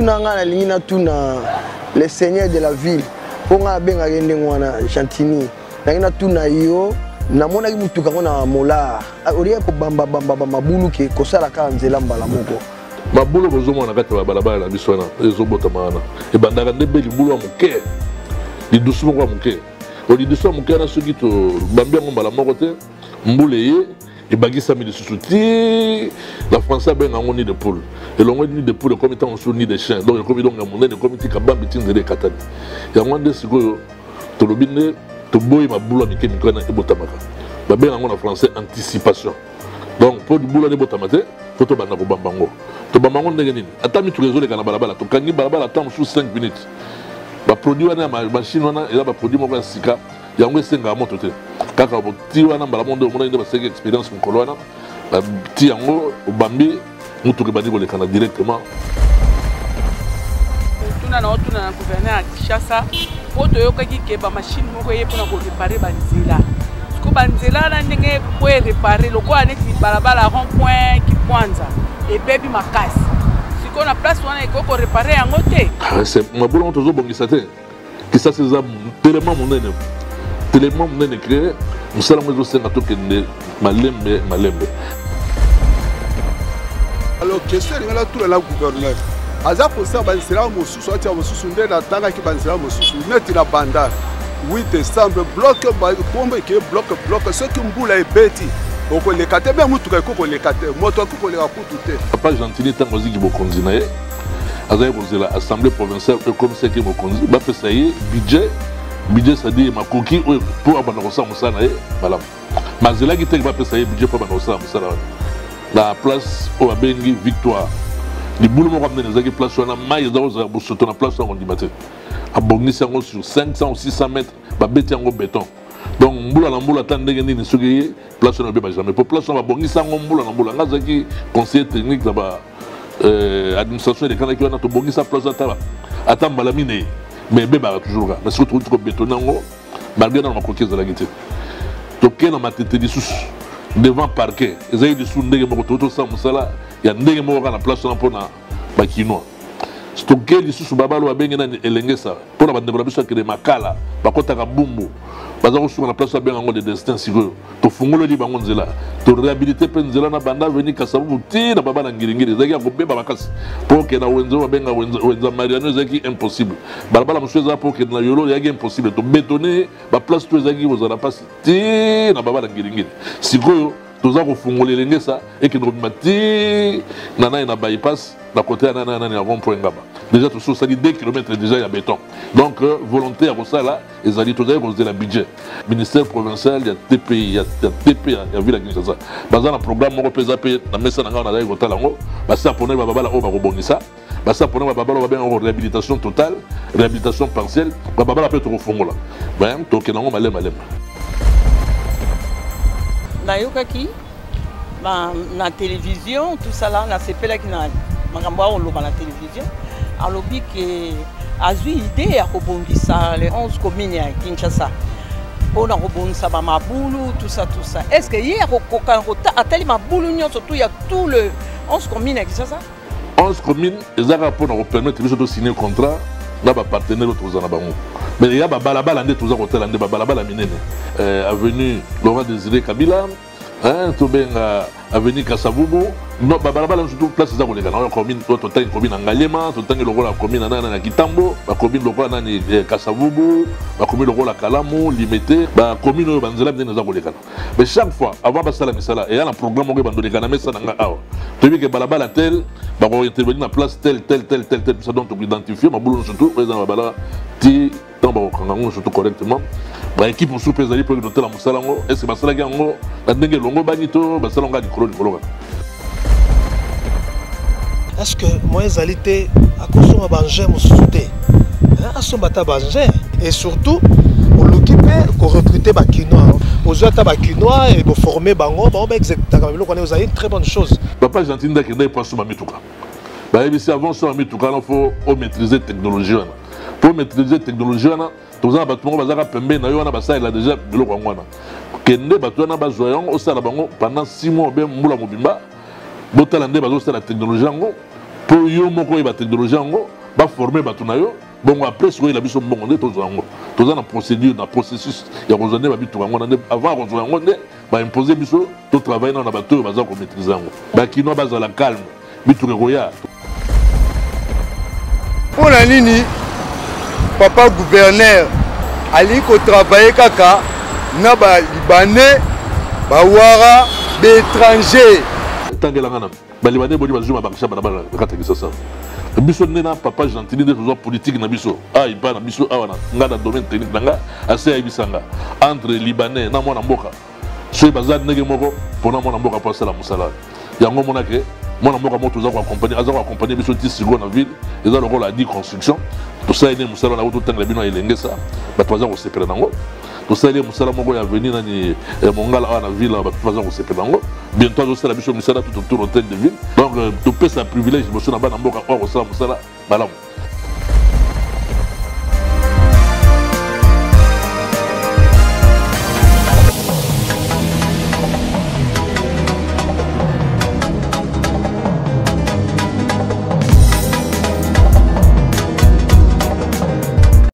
Motuna ngai nalingi natuna le seigneur de la ville, mpo ngai abengaka ye ndenge wana Gentini. Nalingi natuna yo, namonaki motuka yango na molar, olie kobambabamba mabulu ke kosala kaka nzela mbala moko. Mabulu bozomona na kati ya babalabala na biso wana ezobotama wana ebandaka nde be libulu ya moke, lidusu moko ya moke. O lidusu ya moke wana, soki tobambi yango mbala moko te, mbula eye, ebakisami lisusu ti na français abenga yango nid de poule. Elongo nid de poule ekomi ntango mosusu nid de chien, donc ekomi donc ya monene, ekomi ti kabambi ti nzela ekatani. Yango nde sikoyo tolobi nde toboyi mabulu ya mike mike wana ebotamaka, babenga yango na français anticipation. Donc mpo libulu wana ebotama te, mpo tobanda kobamba yango. Tobamba yango ndenge nini? Ata mituka ezoleka na balabala, tokangi balabala ata mosusu 5 minutes. Baproduit wana ya machine wana eza baproduit moko ya sika, yango esengaka moto te, kaka boti wana mbala moko nde omonaki nde baseki expérience mokolo wana, bati yango, obambi, motuka ebandi kolekana directement. Tuna na otuna na gouverneur ya Kinshasa, mpo toyokaki ke bamashine moko eye mpona koréparer banzela. Siko banzela wana ndenge po eréparer, lokola neti balabala rond point Kikwanza ebebi makasi, sikoyo na place wana ekoki koréparer yango te? Mabulu yango tozobongisa te. Kisasa eza tellement monene, tellement monene ke mosala yango ezosenga tokende malembe malembe. Alors, question elingi natuna na gouverneur, aza kosala banzela mosusu, atia mosusu nde natangaki banzela mosusu neti na Bandar 8 décembre, bloc kombo ekeye bloc bloc, soki mbula ebeti okoleka te, me motuka ekoki koleka te, moto akoki koleka kutu te. Papa Gentini, ntango aziki bokonzi na ye, azali kozela assemblée provinciale ekomisaki mokonzi, bapesa ye budget. Budget, c'est-à-dire makoki oyo mpo abanda kosala mosala na ye malamu. Bazelaki te bapesa ye budget mpo abanda kosala mosala wana. Na place oyo babengi Victoire, libulu moko ya monene ezalaki place wana, mai eza kozala bosoto na place wana, kondima te. Abongisi yango sur 500 ou 600 mètres, babeti yango béton. Donc mbula na mbula, ata ndenge nini, soki ye place wana ebeba jamais, po place wana babongisi yango mbula na mbula. Nga azalaki conseiller technique na ba administration elekanaki wana, tobongisa place ata mbala minei, mais ebebaka toujours kaka. Mais soki tokoki kobétonner yango, malgré nano makoki ezalaki te. Toke na Matete lisusu, devant parquet, ezalaki lisusu ndenge moko, tokoki tosala mosala ya ndenge moko kaka na place wana mpona bakinois. Toke lisusu babalo babenge nani, Elengesa, mpona bandeko na biso akende Makala, bakɔtaka Bumbu, baza kosuka na place babenga yango Le Destin. Sikoyo tofungoleli bango nzela, toréhabiliter mpe nzela na banda avenue Kasavubu ti na baba na Ngiringiri. Ezalaki ya kobeba makasi mpo okende na wenze oyo babenga wenza Mariano, ezalaki impossible. Balabala mosusu eza mpo okende na Yolo, ezalaki impossible. Tobétonner baplace to ezalaki kozala mpasi ti na baba na Ngiringiri. Sikoyo toza kofungola Elengesa, ekende kobima ti na nani, na bypass, na côté ya nani nani, ya rond point Ngaba. Déjà tosi osali 2 km déjà ya béton. Donc volonté ya kosala ezali, tozali kozela budget. Ministère provincial ya TPI, ya TP ya ville ya Kinshasa, baza na programme moko mpe eza mpe na mesa na ngai, nazali kotala yango. Basi apone bababala oyo bakobongisa, basi apone bababala oyo babengaka réhabilitation totale, réhabilitation partielle, bababala mpe tokofongola, tokende yango malema malema. Nayokaki na télévision tout ça là, nasepelaki na makambo aoloba na télévision. Alobi ke azwi idée ya kobongisa les 11 communes ya Kinshasa mpona kobongisa bamabulu, tout ça, tout ça. Est ce que ye akokoka atali mabulu nyonso tout ya tout le 11 communes ya Kinshasa? 11 communes eza kaka mpona kopermettre biso tosigner contrat na bapartenaire oyo toza na bango. Mais eya babalabala nde toza kotala, nde babalabala minene, avenue Laurent Désiré Kabila, hein, tobenga avenue Kasavubu, no babalabala nyonso place eza koleka na commune oyo totangi, commune na Ngaliema, totangi lokola commune na nani, na Kitambo, bacommune lokola nani, Kasavubu, bacommune lokola Kalamu, Limete, bacommune oyo banzela minene eza kolekana. Mais chaque fois avant basala misala, eya na programme moko ebanda oleka na mesa na nga awa. Toyebi ke balabala tel bakointervenir na place tel tel tel tel tel, tout ça. Donc tokoidentifie mabulu nyonso tout oyo eza na babala ti ntango bakokanga yango surtout correctement. Baéquipe mosusu mpe ezali mpo ekende mosala yango. Est ce basalaki yango na ndenge elongo bani to basala yango likolo likolo kaka? Est ce que moyen ezali te akosomba baengin mosusu te, asomba ata baengin? Et surtout oluki mpe korecruter bakinois, ozwi ata bakinois e boformer bango, bango baexécutaka biloko wana, ezali une très bonne chose. Papa Gentini ndakenda epo asomba mituka, bayebisi avant osomba mituka wana, faut omaîtriser technologie wana. Mpo maîtriser technologie wana, toza na bato moko bazaka pembeni na yo wana, basalela déjà biloko yango wana. Kende, bato wana bazwa yango, osala bango pendant 6 mois obe mbula mobimba, botala nde bazosala technologie yango. Mpo yo moko oyeba technologie yango, baforme bato na yo, bongo après sikoyo oyela biso mbongo nde tozwa yango. Toza na procédure, na processus ya kozwa nde babituka yango na nde avant ya kozwa yango nde baimpose biso totravaille nano na bato oyo baza komaîtrise yango. Bakinois bazala calme, bituka ekoya. Mpo na nini papa gouverneur alingi kotravaille kaka na balibanais, bawara, baétranger? Tangelanga nano balibanais boni bazwi mabakisha balabala na kati ya Kinshasa. Biso nde na papa Gentili nde tozwa politike na biso awa epai na biso awa na nga na domaine technique na nga, ase ayebisa nga entre libanais na mwana mboka soki baza ndenge moko mpona mwana mboka mpo asala mosala yango. Omonake mwana mboka moko toza koaccompagne, aza koaccompagne biso ti sikoyo na ville, eza lokola adi construction. Tosali nde mosala na totangela bino ya elengesa, bato baza kosepela nango. Tosali ye mosala moko ya avenue nani Mongala awa na ville, bato baza kosepela yango. Bientôt azosala biso misala tout autour hôtel de ville. Donc topesa privilège liboso na bana mboka oyo akosala mosala malamu.